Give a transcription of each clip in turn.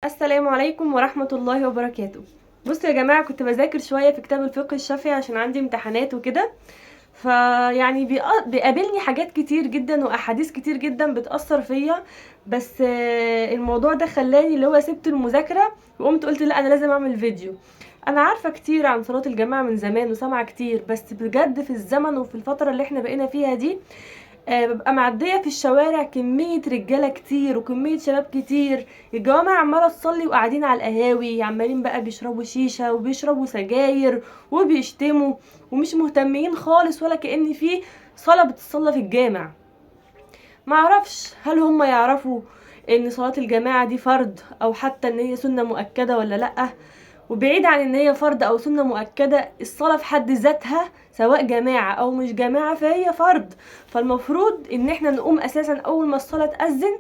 السلام عليكم ورحمة الله وبركاته. بصوا يا جماعة، كنت بذاكر شوية في كتاب الفقه الشافعي عشان عندي امتحانات وكده، فيعني بيقابلني حاجات كتير جدا واحاديث كتير جدا بتأثر فيا، بس الموضوع ده خلاني اللي هو سبت المذاكرة وقمت قلت لا انا لازم اعمل فيديو. انا عارفة كتير عن صلاة الجماعة من زمان وسامعة كتير، بس بجد في الزمن وفي الفترة اللي احنا بقينا فيها دي ببقى معدية في الشوارع كمية رجالة كتير وكمية شباب كتير، الجوامع عمالة تصلي وقاعدين على القهاوي عمالين بقى بيشربوا شيشة وبيشربوا سجاير وبيشتموا ومش مهتمين خالص، ولا كأن في صلاة بتصلى في الجامع. معرفش هل هم يعرفوا ان صلاة الجماعة دي فرض او حتى ان هي سنة مؤكدة ولا لأ. وبعيد عن ان هي فرض او سنة مؤكدة، الصلاة في حد ذاتها سواء جماعة او مش جماعة فهي فرض، فالمفروض ان احنا نقوم اساسا اول ما الصلاة تأذن،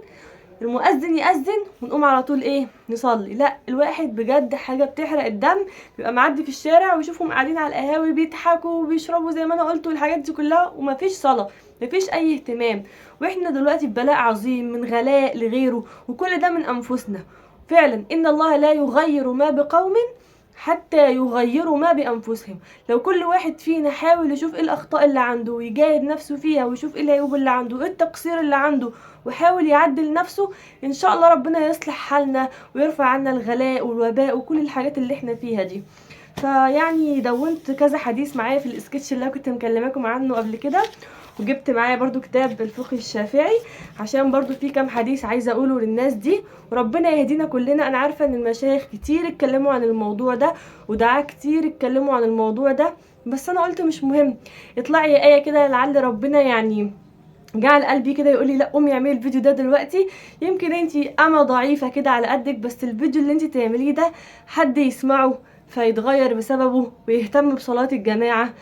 المؤذن يأذن ونقوم على طول نصلي. لا الواحد بجد حاجة بتحرق الدم، بيبقى معدي في الشارع ويشوفهم قاعدين على القهاوي بيضحكوا وبيشربوا زي ما انا قلت والحاجات دي كلها، ومفيش صلاة، مفيش اي اهتمام. واحنا دلوقتي في بلاء عظيم من غلاء لغيره، وكل ده من انفسنا. فعلا ان الله لا يغير ما بقوم حتى يغيروا ما بأنفسهم. لو كل واحد فينا حاول يشوف ايه الأخطاء اللي عنده ويجاهد نفسه فيها ويشوف ايه العيوب اللي عنده وايه التقصير اللي عنده وحاول يعدل نفسه، إن شاء الله ربنا يصلح حالنا ويرفع عنا الغلاء والوباء وكل الحاجات اللي احنا فيها دي. فيعني دونت كذا حديث معايا في الاسكتش اللي انا كنت مكلماكم عنه قبل كده، وجبت معايا برضو كتاب الفقه الشافعي عشان برضو في كام حديث عايزة اقوله للناس دي، وربنا يهدينا كلنا. انا عارفة ان المشايخ كتير اتكلموا عن الموضوع ده ودعاة كتير اتكلموا عن الموضوع ده، بس انا قلت مش مهم، اطلعي يا آية كده لعل ربنا جعل قلبي كده يقولي لا قومي اعملي الفيديو ده دلوقتي. يمكن انتي اما ضعيفة كده على قدك، بس الفيديو اللي انتي تعمليه ده حد يسمعه فيتغير بسببه ويهتم بصلاة الجماعة،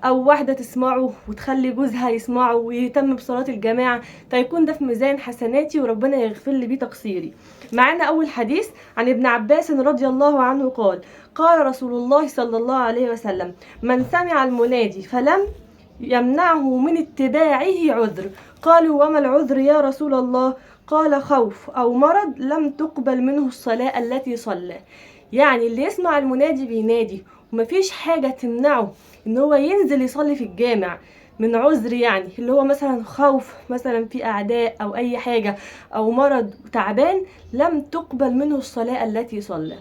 او واحدة تسمعه وتخلي جوزها يسمعه ويهتم بصلاة الجماعة، فيكون ده في ميزان حسناتي وربنا يغفر لي بيه تقصيري. معانا اول حديث عن ابن عباس رضي الله عنه قال: قال رسول الله صلى الله عليه وسلم: من سمع المنادي فلم يمنعه من اتباعه عذر. قالوا: وما العذر يا رسول الله؟ قال: خوف او مرض لم تقبل منه الصلاة التي صلى. يعني اللي يسمع المنادي بينادي ومفيش حاجة تمنعه ان هو ينزل يصلي في الجامع من عذر، يعني اللي هو مثلا خوف، مثلا في اعداء او اي حاجة او مرض تعبان، لم تقبل منه الصلاة التي صلى.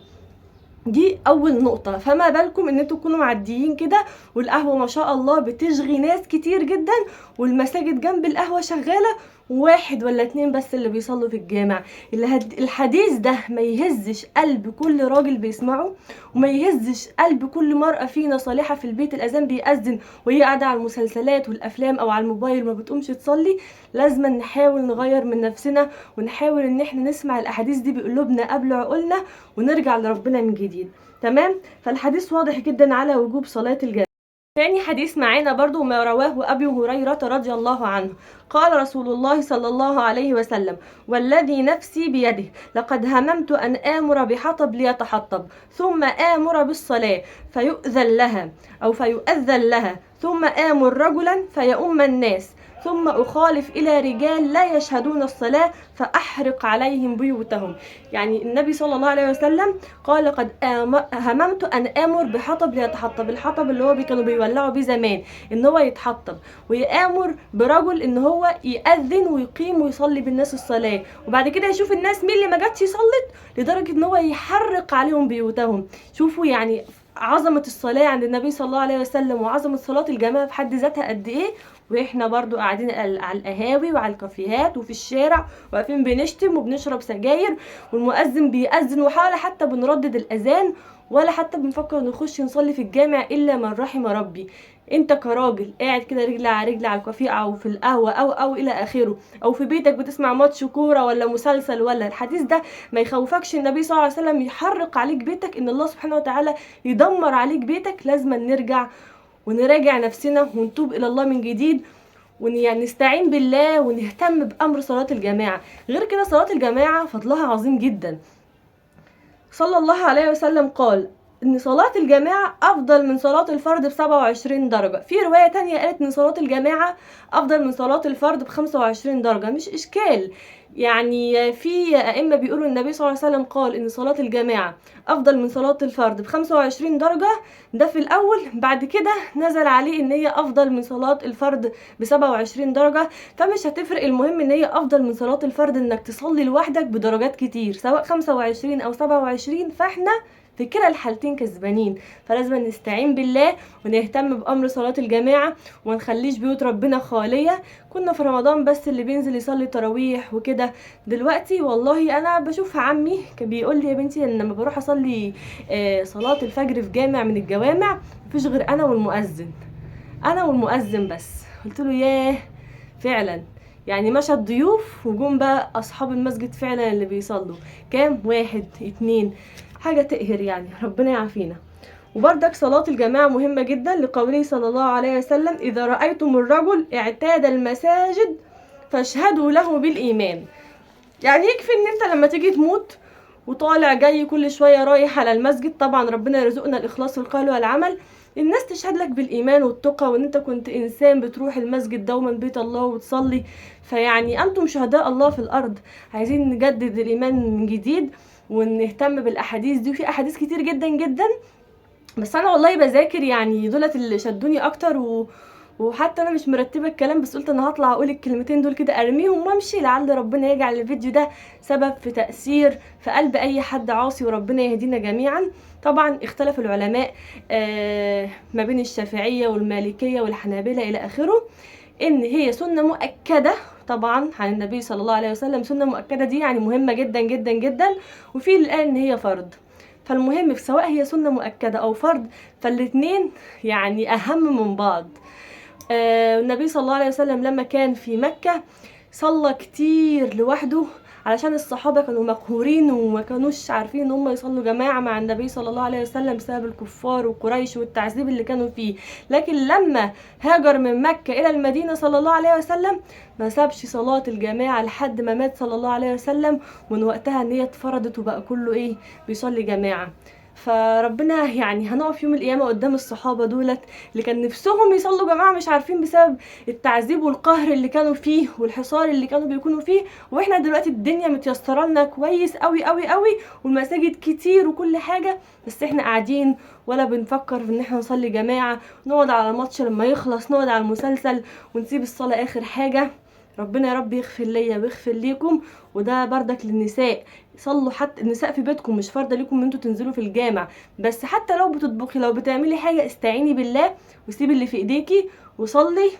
دي اول نقطة. فما بالكم ان انتوا تكونوا معديين كده والقهوة ما شاء الله بتشغي ناس كتير جدا، والمساجد جنب القهوة شغالة، واحد ولا اتنين بس اللي بيصلوا في الجامع. الحديث ده ما يهزش قلب كل راجل بيسمعه، وما يهزش قلب كل مرأة فينا صالحة في البيت الأذان بيأذن وهي قاعدة على المسلسلات والأفلام أو على الموبايل ما بتقومش تصلي. لازم نحاول نغير من نفسنا ونحاول إن احنا نسمع الأحاديث دي بقلوبنا قبل عقولنا ونرجع لربنا من جديد. تمام؟ فالحديث واضح جدا على وجوب صلاة الجماعة. تاني حديث معانا برضو ما رواه أبي هريرة رضي الله عنه قال رسول الله صلى الله عليه وسلم: والذي نفسي بيده لقد هممت أن آمر بحطب ليتحطب، ثم آمر بالصلاة فيؤذن لها أو فيؤذن لها، ثم آمر رجلا فيؤم الناس، ثم أخالف إلى رجال لا يشهدون الصلاة فأحرق عليهم بيوتهم. يعني النبي صلى الله عليه وسلم قال قد هممت أن آمر بحطب ليتحطب، الحطب اللي هو كانوا بيولعوا بيه زمان إن هو يتحطب، ويآمر برجل إن هو يأذن ويقيم ويصلي بالناس الصلاة، وبعد كده يشوف الناس مين اللي ما جاتش يصلت، لدرجة إن هو يحرق عليهم بيوتهم. شوفوا يعني عظمة الصلاة عند النبي صلى الله عليه وسلم وعظمة صلاة الجماعة في حد ذاتها قد إيه، وإحنا برضو قاعدين على القهاوي وعلى الكافيهات وفي الشارع واقفين بنشتم وبنشرب سجاير، والمؤذن بيأذن وحاول حتى بنردد الأذان ولا حتى بنفكر نخش نصلي في الجامع إلا من رحم ربي. انت كراجل قاعد كده رجل على رجل على الكافيه او في القهوه او الى اخره، او في بيتك بتسمع ماتش كوره ولا مسلسل ولا الحديث ده ما يخوفكش النبي صلى الله عليه وسلم يحرق عليك بيتك، ان الله سبحانه وتعالى يدمر عليك بيتك. لازم نرجع ونراجع نفسنا ونتوب الى الله من جديد، ونستعين بالله ونهتم بامر صلاه الجماعه. غير كده صلاه الجماعه فضلها عظيم جدا. صلى الله عليه وسلم قال: ان صلاة الجماعة افضل من صلاة الفرد ب27 درجة. في رواية تانية قالت ان صلاة الجماعة افضل من صلاة الفرد ب25 درجة. مش اشكال، يعني في ائمة بيقولوا النبي صلى الله عليه وسلم قال ان صلاة الجماعة افضل من صلاة الفرد ب25 درجة، ده في الاول، بعد كده نزل عليه ان هي افضل من صلاة الفرد ب27 درجة، فمش هتفرق. المهم ان هي افضل من صلاة الفرد انك تصلي لوحدك بدرجات كتير، سواء 25 او 27، فاحنا في كلا الحالتين كسبانين. فلازم نستعين بالله ونهتم بأمر صلاة الجماعة وما نخليش بيوت ربنا خالية. كنا في رمضان بس اللي بينزل يصلي تراويح وكده، دلوقتي والله انا بشوف عمي كان بيقول لي يا بنتي ان لما بروح اصلي صلاة الفجر في جامع من الجوامع مفيش غير انا والمؤذن، انا والمؤذن بس. قلت له ياه فعلا، يعني مشى الضيوف وجم بقى اصحاب المسجد فعلا اللي بيصلوا، كام؟ 1 2، حاجة تقهر يعني، ربنا يعافينا. وبرضك صلاة الجماعة مهمة جدا، لقوله صلى الله عليه وسلم إذا رأيتم الرجل اعتاد المساجد فاشهدوا له بالإيمان. يعني يكفي إن أنت لما تيجي تموت وطالع جاي كل شوية رايح على المسجد، طبعا ربنا يرزقنا الإخلاص في القول والعمل، الناس تشهد لك بالإيمان والتقى وإن أنت كنت إنسان بتروح المسجد دوما بيت الله وتصلي. فيعني أنتم شهداء الله في الأرض. عايزين نجدد الإيمان من جديد ونهتم بالأحاديث دي، وفي أحاديث كتير جدا جدا، بس أنا والله بذاكر يعني دولت اللي شدوني أكتر، وحتى أنا مش مرتبة الكلام، بس قلت أنا هطلع أقول الكلمتين دول كده أرميهم وأمشي، لعل ربنا يجعل الفيديو ده سبب في تأثير في قلب أي حد عاصي، وربنا يهدينا جميعا. طبعا اختلف العلماء ما بين الشافعية والمالكية والحنابلة إلى آخره إن هي سنة مؤكدة طبعا عن النبي صلى الله عليه وسلم، سنة مؤكدة دي يعني مهمة جدا جدا جدا، وفي اللي قال إن هي فرض. فالمهم سواء هي سنة مؤكدة أو فرض فالاتنين يعني أهم من بعض. النبي صلى الله عليه وسلم لما كان في مكة صلى كتير لوحده، علشان الصحابة كانوا مقهورين وما كانوش عارفين ان هم يصلوا جماعة مع النبي صلى الله عليه وسلم بسبب الكفار وقريش والتعذيب اللي كانوا فيه. لكن لما هاجر من مكة الى المدينة صلى الله عليه وسلم ما سابش صلاة الجماعة لحد ما مات صلى الله عليه وسلم، ومن وقتها ان هي اتفرضت وبقى كله ايه بيصلي جماعة. فربنا يعني هنقف يوم القيامة قدام الصحابة دولت اللي كان نفسهم يصلوا جماعة مش عارفين بسبب التعذيب والقهر اللي كانوا فيه والحصار اللي كانوا بيكونوا فيه، واحنا دلوقتي الدنيا متيسرة لنا كويس قوي قوي قوي والمساجد كتير وكل حاجة، بس احنا قاعدين ولا بنفكر في ان احنا نصلي جماعة، نقعد على الماتش لما يخلص، نقعد على المسلسل ونسيب الصلاة اخر حاجة. ربنا يا رب يغفر ليا ويغفر ليكم. وده بردك للنساء، صلوا حتى النساء في بيتكم، مش فرض ليكم ان انتوا تنزلوا في الجامع، بس حتى لو بتطبخي لو بتعملي حاجة استعيني بالله وسيبي اللي في ايديكي وصلي،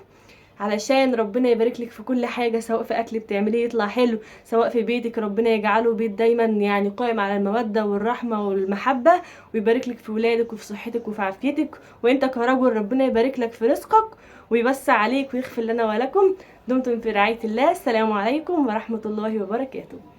علشان ربنا يبارك لك في كل حاجة، سواء في اكل بتعمليه يطلع حلو، سواء في بيتك ربنا يجعله بيت دايما يعني قائم على المودة والرحمة والمحبة، ويبارك لك في ولادك وفي صحتك وفي عافيتك، وانت كرجل ربنا يبارك لك في رزقك ويوسع عليك ويغفر لنا ولكم. دمتم في رعاية الله. السلام عليكم ورحمة الله وبركاته.